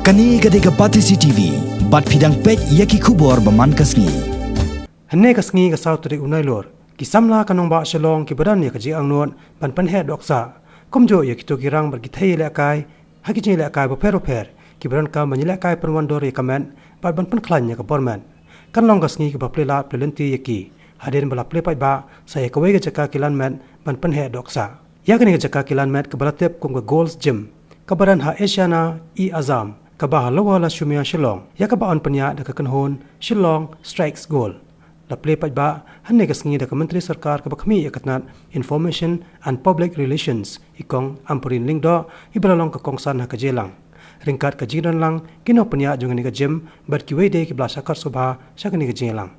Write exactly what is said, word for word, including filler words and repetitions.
Kane ka dei ka Batesi T V, bad phi dang peit ïa ki khubor ba man ka sngi. Hynne ka sngi ka saw tarik u Nailur, ki samla ka nongbah Shillong kiba don ïa ka jingangnud ban pynheh dohksah, kumjuh ïa kito ki rang bad ki thei ïalehkai ha ki jingïalehkai bapher bapher kiba donkam ban ïalehkai pynwandur ïa ka met bad ban pynkhlaiñ ïa ka bor met. Kan long ka sngi kaba plie lad plie lynti ïa ki, hadien ba la plie paidbah sa ïa kawei ka jaka kilan met ban pynheh dohksah. Ïa kane ka jaka kilan met kaba la tip kum ka Gold's Gym, kaba don ha Asiana E Azam, kaba ha Lower Lashumiya, Shillong, ïa kaba yn pynïaid da ka kynhun Shillong Strikes Gold. La plie paidbah hynne ka sngi da ka Myntri Sorkar kaba khmih ïa ka tnat Information and Public Relations, i Kong Ampareen Lyngdoh, iba la long ka kongsan ha ka jingïalang. Ryngkat ka jingdon lang ki nongpynïaid jong kane ka gym bad kiwei de kiba la shah khot sngewbha sha kane ka jingïalang.